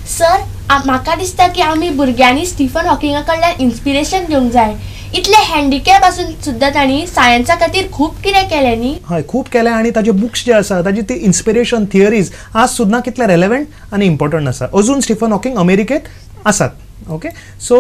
Sir, म्हाका दिसता की आमी भुरग्यांनी स्टीफन हॉकिंगा कडल्यान इन्स्पिरेशन घेवंक जाय. इतले हँडिकॅप आसून सुद्दां तांणी सायन्सा खातीर खूब कितें केलें न्ही? हय, खूब केलें आनी ताजे बुक्स जे आसा ताजी ती इन्स्पिरेशन थियरीज आज सुद्दां कितले रेलेवंट आनी इम्पॉर्टंट आसा. अजून स्टीफन हॉकिंग अमेरिकेत आसात. ओके, सो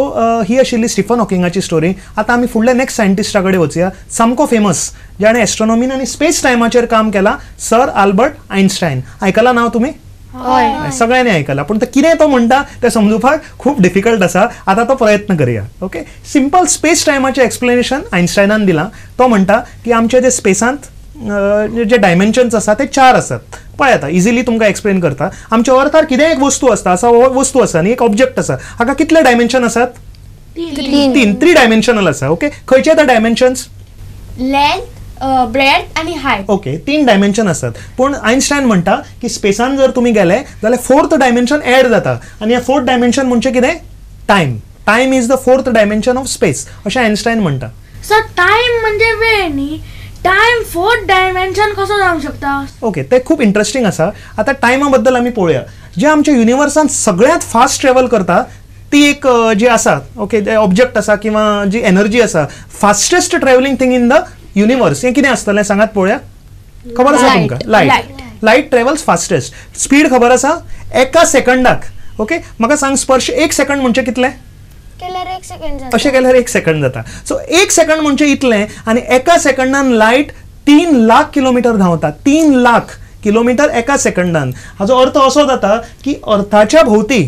ही आशिल्ली स्टीफन हॉकिंगाची स्टोरी. आतां आमी फुडल्या नेक्स्ट सायंटिस्टा कडेन वचया, सामको फेमस, जाणें एस्ट्रोनॉमीन आनी स्पेस टायमाचेर काम केलां, सर आल्बर्ट आयन्स्टायन. आयकलां नांव तुमी? हय, सगळ्यांनी आयकलां, पूण ते कितें तो म्हणटा तें समजुपाक खूब डिफिकल्ट आसा. आतां तो प्रयत्न करया. ओके, सिंपल स्पेस टायमाचें एक्सप्लेनेशन आयन्स्टायनान दिलां. तो म्हणटा की आमचे जे स्पेसांत जे डायमेन्शन्स आसा ते 4 आसात. पळय आतां इजिली तुमकां एक्सप्लेन करता. आमच्या अर्थार कितेंय एक वस्तू आसता, असा हो वस्तू आसा न्ही, एक ऑब्जेक्ट आसा, हाका कितले डायमेन्शन आसात? 3. 3 डायमेन्शनल आसा. ओके, खंयचे ते डायमेन्शन्स? लेंथ, ब्रेड्थ आनी हायट. ओके, 3 डायमेन्शन आसात. पूण आयन्स्टायन म्हणटा की स्पेसान जर तुमी गेले जाल्यार 4th dimension add जाता आनी हे 4th dimension म्हणजे कितें? Time. Time is the 4th dimension of space अशें आयन्स्टायन म्हणटा. सर, टायम म्हणजे वेळ न्ही, टायम 4th dimension कसो जावंक शकता? ओके, ते खूब इंट्रस्टिंग आसा. आतां टायमा बद्दल आमी पळोवया. जे आमच्या युनिवर्सान सगळ्यांत फास्ट ट्रॅवल करता ती एक जी आसा, ओके, ऑब्जेक्ट आसा किंवा जी एनर्जी आसा, fastest travelling thing in the universe, हें कितें आसतलें सांगात पळोवया? खबर आसा तुमकां? Light. Light travels fastest. Speed खबर आसा? एका सेकंडाक. ओके, म्हाका सांग स्पर्श, 1 सेकंड म्हणजे कितलें? अशें केल्यार 1 सेकंड जाता. सो 1 सेकंड म्हणजे इतलें आनी एका सेकंडान लायट 3 लाख किलोमिटर धांवता. 3 लाख किलोमिटर एका सेकंडान. हाजो अर्थ असो जाता की अर्थाच्या भोवती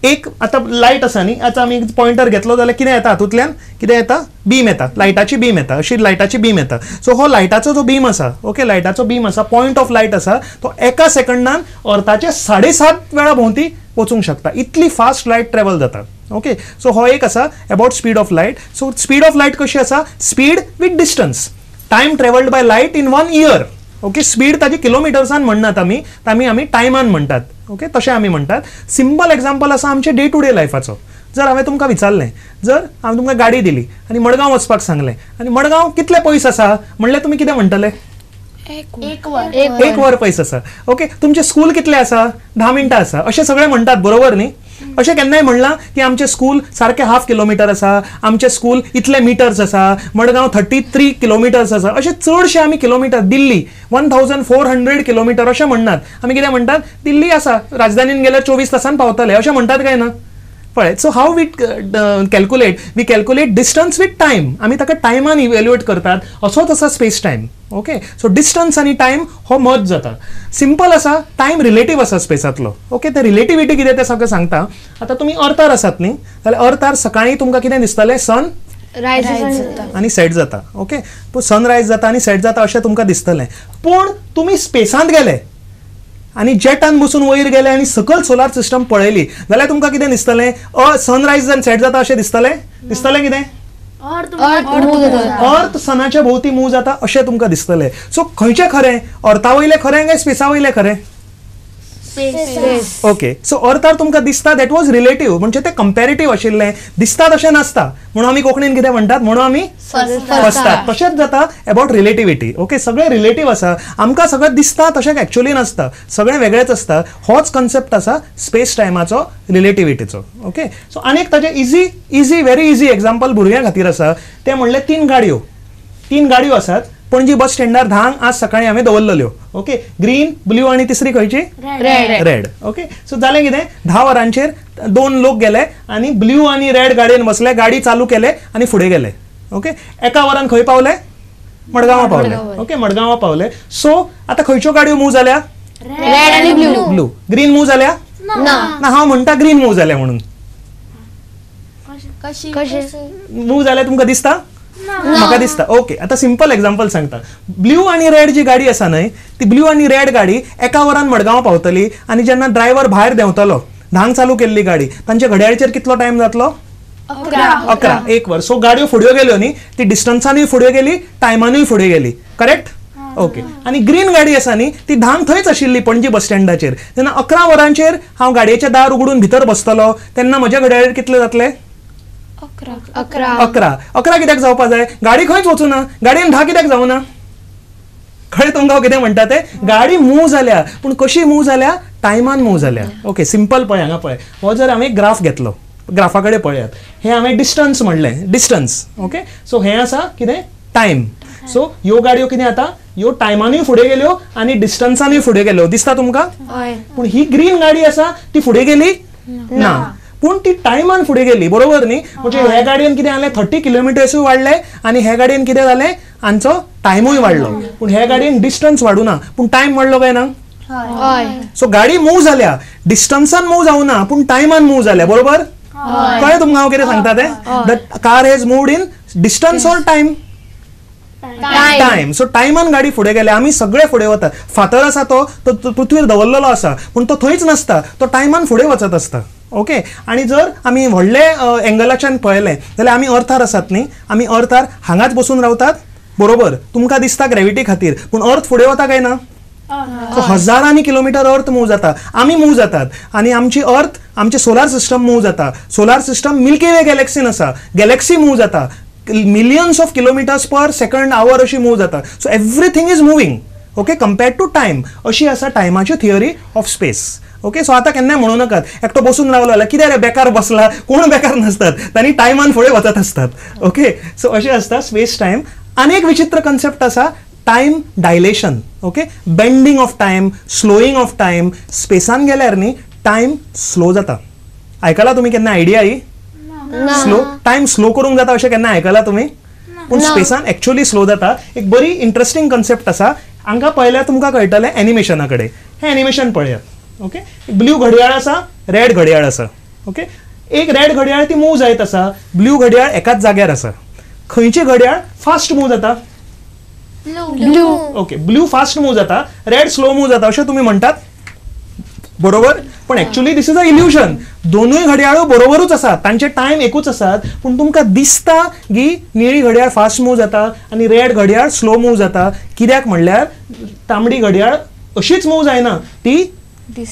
एक आतां लायट आसा न्ही, आतां आमी पॉयंटर घेतलो जाल्यार कितें येता हातूंतल्यान? कितें येता? बीम येता, लायटाची बीम येता, अशी लायटाची बीम येता. सो हो लायटाचो जो बीम आसा, ओके, लायटाचो बीम आसा, पॉयंट ऑफ लायट आसा, तो एका सेकंडान अर्थाच्या 7.5 वेळा भोंवती वचूंक शकता. इतली फास्ट लायट ट्रॅवल जाता. ओके, सो हो एक आसा about speed of light. So speed of light कशी आसा? Speed with distance, time travelled by light in 1 year. Okay, speed ताजी किलोमिटर्सान म्हणनात आमी, आमी आमी टायमान म्हणटात. ओके, तशें आमी म्हणटात. सिंपल एग्जाम्पल आसा आमचे डे टू डे लायफाचो. जर हांवें तुमकां विचारलें, जर हांवें तुमकां गाडी दिली आनी मडगांव वचपाक सांगलें आनी मडगांव कितलें पयस आसा म्हणल्यार तुमी कितें म्हणटले? 1 वर. 1 वर पयस आसा. ओके, तुमचें स्कूल कितलें आसा? 10 मिनटां आसा. अशें सगळें म्हणटात, बरोबर न्ही? अशें केन्नाय म्हणलां की आमचें स्कूल सारकें 1/2 किलोमिटर आसा, आमचें स्कूल इतले मिटर्स आसा, मडगांव 33 किलोमिटर्स आसा, अशें चडशे आमी किलोमिटर, दिल्ली 1400 किलोमिटर अशें म्हणनात. आमी कितें म्हणटात? दिल्ली आसा, राजधानीन गेल्यार 24 तासान पावतले अशें म्हणटात काय ना? पळय, so how we calculate? We calculate distance with time. आमी ताका टायमान इव्हॅल्युएट करतात. असोच आसा space time. Okay, so distance आनी टायम हो मर्ज जाता. सिंपल आसा, टायम रिलेटीव आसा स्पेसांतलो. ओके, ते रिलेटिविटी कितें तें सगळें सांगता. आतां तुमी अर्थार आसात न्ही, जाल्यार अर्थार सकाळीं तुमकां कितें दिसतलें? सन रायज आनी सेट जाता. ओके, सन रायज जाता आनी सेट जाता अशें तुमकां दिसतलें. पूण तुमी स्पेसांत गेले आनी जेटान बसून वयर गेले आनी सकल सोलार सिस्टम पळयली जाल्यार तुमकां कितें दिसतलें? सनरायज आनी सेट जाता अशें दिसतलें? दिसतलें कितें? अर्थ सनाच्या भोवती मूव जाता अशें तुमकां दिसतलें. सो खंयचें खरें? अर्था वयलें खरें काय स्पेसा वयलें खरें? ओके, सो अर्थार तुमकां दिसता that was relative, म्हणजे ते कंपॅरेटीव आशिल्लें, दिसता तशें नासता. म्हणून आमी कोंकणीन कितें म्हणटात? म्हणून आमी फसतात. तशेंच जाता अबाउट रिलेटिविटी. ओके, सगळें रिलेटीव आसा, आमकां सगळें दिसता तशें एक्चुअली नासता, सगळें वेगळेंच आसता. होच कन्सेप्ट आसा स्पेस टायमाचो, रिलेटिविटीचो. ओके, सो आनीक ताजें easy easy very easy example भुरग्यां खातीर आसा, तें म्हणलें 3 गाडयो. 3 गाडयो आसात पणजी बस स्टँडार 10 आज सकाळी हांवें दवरलेल्यो. ओके, ग्रीन, ब्ल्यू आनी तिसरी खंयची? रेड. ओके, सो जालें कितें? 10 वरांचेर 2 लोक गेले आनी ब्ल्यू आनी रेड गाडयेन बसले, गाडी चालू केले आनी फुडें गेले. ओके, एका वरान खंय पावले? मडगांवां पावले. ओके, मडगांवां पावले. सो आतां खंयच्यो गाडयो मूव जाल्या? रेड आनी ब्ल्यू. ब्ल्यू. ग्रीन मूव जाल्या? ना, हांव म्हणटा ग्रीन मूव जाल्या म्हणून. मूव जाल्या तुमकां दिसता? म्हाका दिसता. ओके, आतां सिंपल एग्जाम्पल सांगता. ब्ल्यू आनी रेड जी गाडी आसा न्हय, ती ब्ल्यू आनी रेड गाडी एका वरान मडगांव पावतली आनी जेन्ना ड्रायव्हर भायर देंवतलो, 10 चालू केल्ली गाडी, तांच्या घड्याळीचेर कितलो टायम जातलो? 11, 1 वर. सो गाडयो फुड्यो गेल्यो न्ही, ती डिस्टन्सानूय फुड्यो गेली, टायमानूय फुडें गेली. करेक्ट? ओके, आनी ग्रीन गाडी आसा न्ही, ती 10 थंयच आशिल्ली पणजी बस स्टँडाचेर. तेन्ना 11 वरांचेर हांव गाडयेचें दार उगडून भितर बसतलो, तेन्ना म्हज्या घड्याळीर कितले जातले? 11. 11 कित्याक जावपा जाय? गाडी खंयच वचूना, गाडयेन 10 कित्याक जावना? कळ्ळें तुमकां हांव कितें म्हणटा तें? गाडी मूव जाल्या पूण कशी मूव जाल्या? टायमान मूव जाल्या. ओके, सिंपल पळय, हांगा पळय, हो जर हांवें ग्राफ घेतलो, ग्राफा कडेन पळयात, हें हांवें डिस्टन्स म्हणलें, डिस्टन्स. ओके, सो हें आसा कितें? टायम. सो ह्यो गाडयो कितें जाता, ह्यो टायमानूय फुडें गेल्यो आनी डिस्टन्सानूय फुडें गेल्यो, दिसता तुमकां? पूण ही ग्रीन गाडी आसा ती फुडें गेली ना, पूण ती टायमान फुडें गेली, बरोबर न्ही? म्हणजे ह्या गाडयेन कितें जालें, 30 किलोमिटर्सूय वाडले आनी ह्या गाडयेन कितें जालें, आमचो टायमूय वाडलो. पूण ह्या गाडयेन डिस्टन्स वाडूं ना, पूण टायम वाडलो काय ना? सो गाडी मूव जाल्या, डिस्टन्सान मूव जावं ना पूण टायमान मूव जाल्या, बरोबर? कळ्ळें तुमकां हांव कितें सांगता तें? The car has moved in distance or time? Time. So टायमान गाडी फुडें गेल्या, आमी सगळे फुडें वतात. फातर आसा तो पृथ्वीर दवरलेलो आसा पूण तो थंयच नासता, तो टायमान फुडें वचत आसता. ओके, आनी जर आमी व्हडले एंगलाच्यान पळयलें जाल्यार आमी अर्थार आसात न्ही, आमी अर्थार हांगाच बसून रावतात, बरोबर? तुमकां दिसता ग्रेविटी खातीर, पूण अर्थ फुडें वता काय ना? सो हजारांनी किलोमिटर अर्थ मूव जाता, आमी मूव जातात आनी आमची अर्थ, आमचें सोलार सिस्टम मूव जाता. सोलार सिस्टम मिल्की वे गॅलेक्सीन आसा, गॅलेक्सी मूव जाता, millions of kilometres per second hour अशी मूव जाता. So everything is moving, okay, compared to time. अशी आसा टायमाची theory of space. Okay, so आतां केन्नाय म्हणू नाकात एकटो बसून रावलो जाल्यार कितें रे बेकार बसला, कोण बेकार नासतात, तांणी टायमान फुडें वचत आसतात. ओके, सो अशें आसता स्पेस टायम. आनी एक विचित्र कन्सेप्ट आसा, time dilation. Okay, bending of time, slowing of time. स्पेसान गेल्यार न्ही टायम स्लो जाता. आयकला तुमी केन्ना आयडिया ही? स्लो टायम स्लो करूंक जाता अशें केन्ना आयकला तुमी? पूण स्पेसान एक्चुअली स्लो जाता. एक बरी इंट्रस्टींग कन्सेप्ट आसा, हांकां पळयल्यार तुमकां कळटलें एनिमेशना कडेन. हें एनिमेशन पळयात. ओके, ब्लू घडयाळ आसा, रेड घडयाळ आसा. ओके, एक रेड घडयाळ ती मूव जायत आसा, ब्लू घडयाळ एकाच जाग्यार आसा. खंयची घडयाळ फास्ट मूव जाता? Blue. Okay, blue fast move जाता, रेड स्लो मूव जाता अशें तुमी म्हणटात, बरोबर? पण actually this is a illusion. दोनूय घडयाळो बरोबरूच आसात, तांचे टायम एकूच आसात, पूण तुमकां दिसता की निळी घडयाळ फास्ट मूव जाता आनी रेड घडयाळ स्लो मूव जाता. कित्याक म्हणल्यार तांबडी घडयाळ अशीच मूव जायना, ती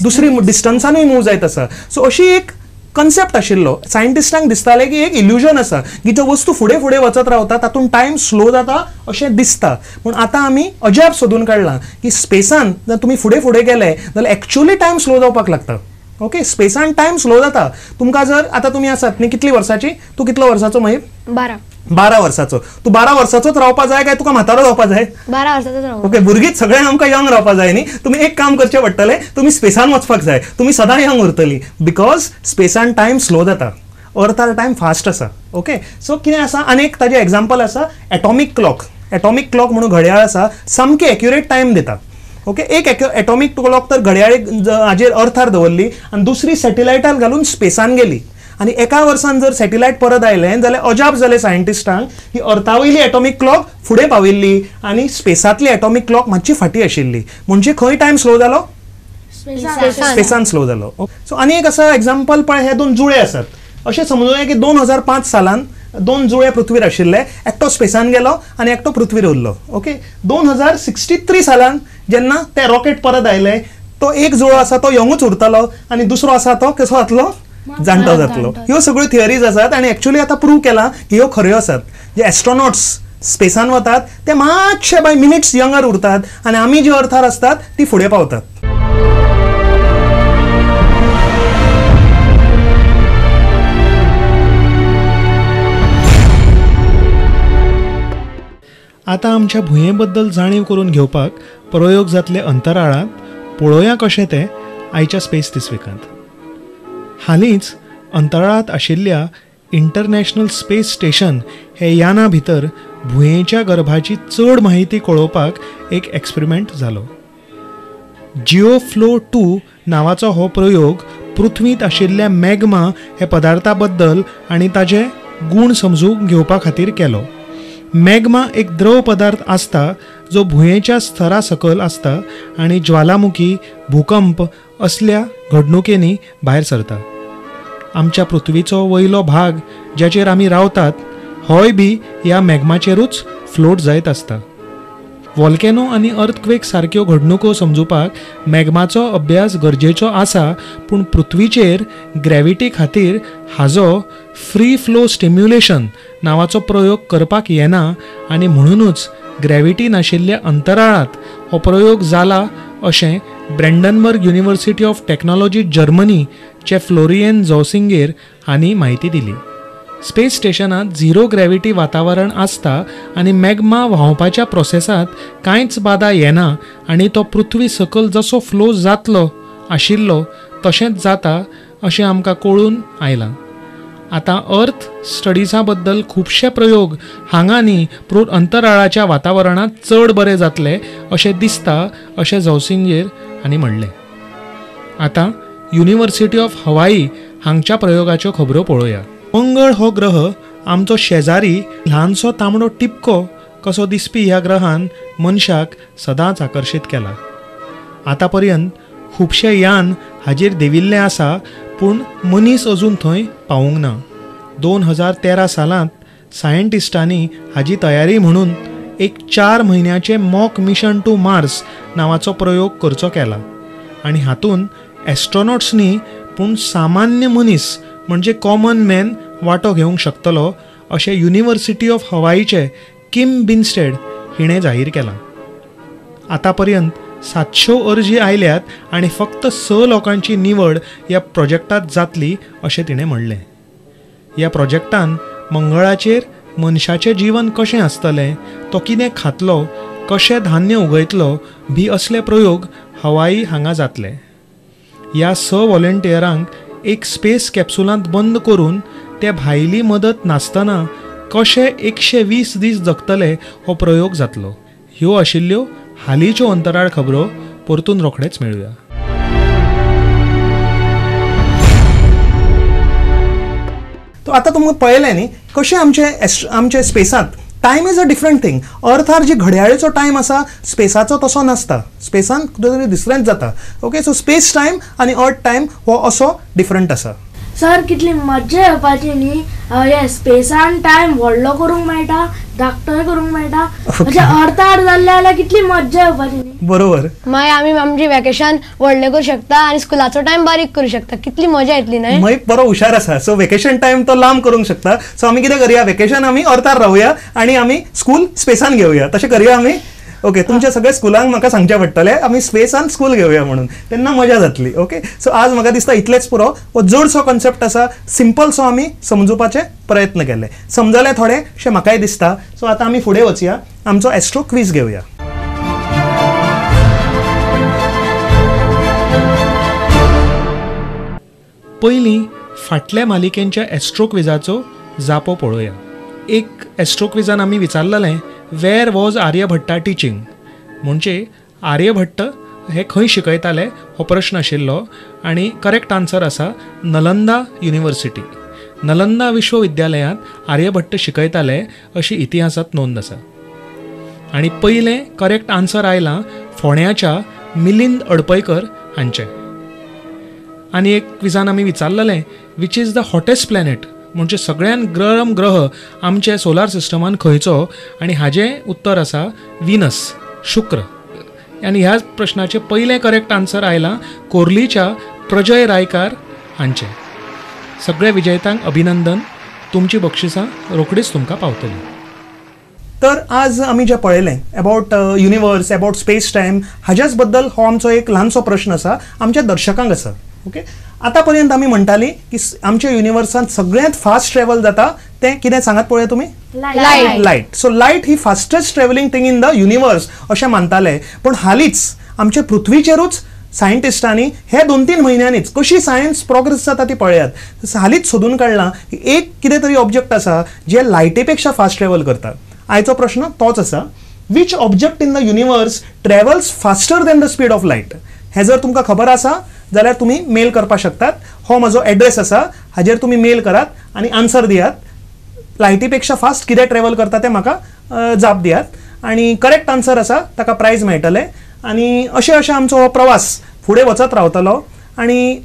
दुसरी डिस्टन्सानूय मूव जायत आसा. सो अशी एक कन्सेप्ट आशिल्लो, सायंटिस्टांक दिसतालें की एक इल्युजन आसा की ज्यो वस्तू फुडें फुडें वचत रावता तातूंत टायम स्लो जाता अशें दिसता. पूण आतां आमी अजाप सोदून काडलां की स्पेसान जर तुमी फुडें फुडें गेले जाल्यार एक्चुअली टायम स्लो जावपाक लागता. ओके, स्पेसान टायम स्लो जाता. तुमकां जर आतां तुमी आसात न्ही, कितली वर्साची तूं? कितलो वर्साचो महीप? 12. 12 वर्साचो. तूं 12 वर्साचोच रावपा जाय काय तुका म्हातारो जावपा जाय? 12 वर्साचोच रावपा. ओके, भुरगींच सगळ्यांक आमकां यंग रावपा जाय न्ही. तुमी एक काम करचें पडटलें, तुमी स्पेसान वचपाक जाय, तुमी सदां यंग उरतली, because स्पेसान टायम स्लो जाता, अर्थार टायम फास्ट आसा. ओके, सो कितें आसा, आनी एक ताजें एग्जाम्पल आसा एटॉमीक क्लॉक. एटॉमीक क्लॉक म्हणून घडयाळ आसा, सामकी एक्युरेट टायम दिता. ओके, एक एटॉमीक क्लॉक तर घडयाळीक हाजेर अर्थार दवरली आनी दुसरी सॅटेलायटार घालून स्पेसान गेली, आनी एका वर्सान जर सॅटेलायट परत आयलें जाल्यार अजाप जालें सायंटिस्टांक की अर्था वयली एटॉमीक क्लॉक फुडें पाविल्ली आनी स्पेसांतली एटॉमीक क्लॉक मातशी फाटीं आशिल्ली. म्हणजे खंय टायम स्लो जालो? स्पेसान स्लो जालो. सो आनी एक आसा एग्जाम्पल पळय, हे दोन जुळे आसात. अशें समजुया की 2005 सालान दोन जुळे पृथ्वीर आशिल्ले, एकटो स्पेसान गेलो आनी एकटो पृथ्वीर उरलो. ओके, 2063 सालान जेन्ना ते रॉकेट परत आयले, तो एक जुळो आसा तो यंगूच उरतलो आनी दुसरो आसा तो कसो जातलो? जाणटो जातलो. ह्यो सगळ्यो थियरीज आसात आनी एक्चुअली आतां प्रूव केलां की ह्यो खऱ्यो आसात. जे एस्ट्रोनॉट्स स्पेसान वतात ते मातशे बाय मिनिट्स यंगर उरतात आनी आमी जे अर्थार आसतात ती फुडें पावतात. आतां आमच्या भुंये बद्दल जाणीव करून घेवपाक प्रयोग जातले अंतराळांत, पळोवया कशें तें आयच्या स्पेस दीस विकांत. हालींच अंतराळांत आशिल्ल्या इंटरनॅशनल स्पेस स्टेशन हे याना भितर भुंयेच्या गर्भाची चड माहिती कळोवपाक एक एक्सपेरिमेंट जालो. जिओफ्लो 2 नांवाचो हो प्रयोग पृथ्वींत आशिल्ल्या मॅग्मा हे पदार्था बद्दल आनी ताजे गूण समजून घेवपा खातीर केलो. मॅग्मा एक द्रव पदार्थ आसता जो भुंयेच्या स्तरा सकयल आसता आनी ज्वालामुखी, भूकंप असल्या घडणुकेंनी भायर सरता. आमच्या पृथ्वीचो वयलो भाग ज्याचेर आमी रावतात होय बी ह्या मॅग्माचेरूच फ्लोट जायत आसता. वॉल्केनो आनी अर्थक्वेक सारक्यो घडणुको समजुपाक मॅग्माचो अभ्यास गरजेचो आसा, पूण पृथ्वीचेर ग्रॅविटी खातीर हाजो फ्री फ्लो स्टिम्युलेशन नांवाचो प्रयोग करपाक येना आनी म्हणूनच ग्रॅव्हिटी नाशिल्ल्या अंतराळांत हो प्रयोग जाला अशें ब्रँडनबर्ग युनिव्हर्सिटी ऑफ टॅक्नॉलॉजी जर्मनीचे फ्लोरियन झॉसिंगेर हांणी म्हायती दिली. स्पेस स्टेशनांत झिरो ग्रॅव्हिटी वातावरण आसता आनी मॅग्मा व्हांवपाच्या प्रोसेसांत कांयच बादा येना आनी तो पृथ्वी सकयल जसो फ्लो जातलो आशिल्लो तशेंच जाता अशें आमकां कळून आयलां. आतां अर्थ स्टडिजा बद्दल खुबशे प्रयोग हांगा न्ही पूण अंतराळाच्या वातावरणांत चड बरे जातले अशें दिसता अशें झॉसिंगेर हांणी म्हणलें. आतां युनिव्हर्सिटी ऑफ हवाई हांगच्या प्रयोगाच्यो खबरो पळोवया. मंगळ हो ग्रह आमचो शेजारी ल्हानसो तांबडो टिपको कसो दिसपी ह्या ग्रहान मनशाक सदांच आकर्शीत केला. आतां पर्यंत खुबशे यान हाजेर देविल्लें आसा पूण मनीस अजून थंय पावूंक ना. 2013 सालांत सायंटिस्टांनी हाजी तयारी म्हणून एक 4 म्हयन्याचे मॉक मिशन टू मार्स नांवाचो प्रयोग करचो केला आनी हातूंत एस्ट्रोनॉट्स न्ही पूण सामान्य मनीस म्हणजे कॉमन मॅन वांटो घेवंक शकतलो अशें युनिव्हर्सिटी ऑफ हवाईचे किम बिन्स्टेड हिणें जाहीर केलां. आतां पर्यंत 700 अर्जी आयल्यात आनी फक्त 6 लोकांची निवड ह्या प्रोजेक्टांत जातली अशें तिणें म्हणलें. ह्या प्रोजेक्टान मंगळाचेर मनशाचें जीवन कशें आसतलें, तो कितें खातलो, कशें धान्य उगयतलो बी असले प्रयोग हवाई हांगा जातले. ह्या 6 व्हॉलंटियरांक एक स्पेस कॅप्सुलांत बंद करून ते भायली मदत नासतना कशे 120 दीस जगतले हो प्रयोग जातलो. ह्यो आशिल्ल्यो हालींच्यो अंतराळ खबरो. परतून रोखडेच मेळुया. तो आतां तुमकां पळयलें न्ही कशें आमचे आमचे स्पेसांत time is a different thing. अर्थार जी घड्याळीचो टायम आसा स्पेसाचो तसो नासता, स्पेसान कितें तरी दुसरेंच जाता. ओके, सो स्पेस टायम आनी अर्थ टायम हो असो डिफरंट आसा. सर कितली मज्जा येवपाची न्ही, हे स्पेसान टायम व्हडलो करूंक मेळटा, धाकटोय करूंक मेळटा, अशें अर्थार जाल्लें जाल्यार कितली मज्जा येवपाची न्ही. बरोबर, मागीर आमी आमची वेकेशन व्हडलें करूं शकता आनी स्कुलाचो टायम बारीक करूं शकता. कितली मजा येतली न्हय. मागीर बरो हुशार आसा. सो वेकेशन टायम तो लांब करूंक शकता. सो आमी कितें करया, वेकेशन आमी अर्थार रावया आनी आमी स्कूल स्पेसान घेवया. तशें करया आमी. ओके, तुमच्या सगळ्या स्कुलांक म्हाका सांगचें पडटलें आमी स्पेसान स्कूल घेवया म्हणून, तेन्ना मजा जातली. ओके, सो आज म्हाका दिसता इतलेंच पुरो. हो जडसो कॉन्सेप्ट आसा, सिंपलसो आमी समजुपाचे प्रयत्न केले, समजले थोडे अशें म्हाकाय दिसता. सो आतां आमी फुडें वचया, आमचो एस्ट्रो क्वीज घेवया. पयलीं फाटल्या मालिकेंच्या एस्ट्रो क्विजाचो जापो पळोवया. एक एस्ट्रो क्विजान आमी विचारलेलें वेर वॉज आर्यभट्टा टिचींग, म्हणजे आर्यभट्ट हे खंय शिकयताले हो प्रश्न आशिल्लो आनी करेक्ट आन्सर आसा नलंदा युनिव्हर्सिटी. नलंदा विश्वविद्यालयांत आर्यभट्ट शिकयताले अशी इतिहासांत नोंद आसा. आनी पयलें करेक्ट आन्सर आयलां फोंड्याच्या मिलिंद अडपयकर हांचें. आनी एक क्विजान आमी विचारलेलें which is the hottest planet, म्हणजे सगळ्यान गरम ग्रह आमचे सोलार सिस्टमान खंयचो, आनी हाजें उत्तर आसा विनस, शुक्र. आनी ह्या प्रश्नाचें पयलें करेक्ट आन्सर आयलां कोर्लीच्या प्रजय रायकार हांचें. सगळ्या विजयतांक अभिनंदन, तुमची बक्षिसां रोखडीच तुमकां पावतली. तर आज आमी जें पळयलें about universe, about space time, हाज्याच बद्दल हो आमचो एक ल्हानसो प्रश्न आसा आमच्या दर्शकांक आसा. ओके, आतां पर्यंत आमी म्हणटाली की आमच्या युनिवर्सांत सगळ्यांत फास्ट ट्रॅवल जाता तें कितें सांगात पळोवया तुमी, light. So light he fastest travelling thing in the universe अशें मानताले, पूण हालींच आमच्या पृथ्वीचेरूच सायंटिस्टांनी हे 2-3 म्हयन्यांनीच कशी सायन्स प्रोग्रेस जाता ती पळयात, हालींच सोदून काडलां की एक कितें तरी ऑब्जेक्ट आसा जे लायटी पेक्षा फास्ट ट्रॅवल करता. आयचो प्रश्न तोच आसा, which object in the universe travels faster than the speed of light. हें जर तुमकां खबर आसा जाल्यार तुमी मेल करपाक शकतात. हो म्हजो एड्रेस आसा, हाजेर तुमी मेल करात आनी आन्सर दियात. लायटी पेक्षा फास्ट कितें ट्रॅवल करता तें म्हाका जाप दियात आनी करेक्ट आन्सर आसा ताका प्रायज मेळटलें. आनी अशें अशें आमचो हो प्रवास फुडें वचत रावतलो. आनी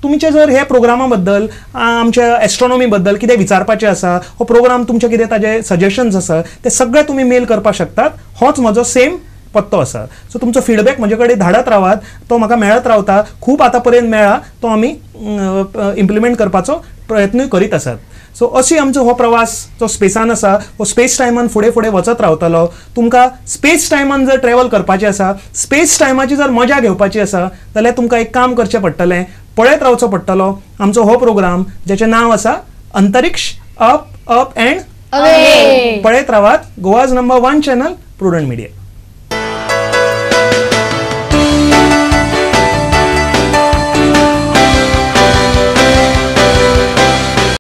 तुमचे जर हे प्रोग्रामा बद्दल, आमच्या एस्ट्रॉनॉमी बद्दल कितें विचारपाचें आसा, हो प्रोग्राम तुमचे कितें ताजे सजेशन्स आसा ते सगळे तुमी मेल करपाक शकतात. होच म्हजो सेम पत्तो आसा. सो तुमचो फिडबॅक म्हजे कडेन धाडत रावात, तो म्हाका मेळत रावता, खूब आतां पर्यंत मेळ्ळा, तो आमी इम्प्लिमेंट करपाचो प्रयत्नूय करीत आसात. सो अशी आमचो हो प्रवास जो स्पेसान आसा हो स्पेस टायमान फुडें फुडें वचत रावतलो. तुमकां स्पेस टायमान जर ट्रॅवल करपाचें आसा, स्पेस टायमाची जर मजा घेवपाची आसा जाल्यार तुमकां एक काम करचें पडटलें, पळयत रावचो पडटलो आमचो हो प्रोग्राम ज्याचें नांव आसा अंतरिक्ष अप अप अँड अवे. पळयत रावात Goa's number 1 channel Prudent Media.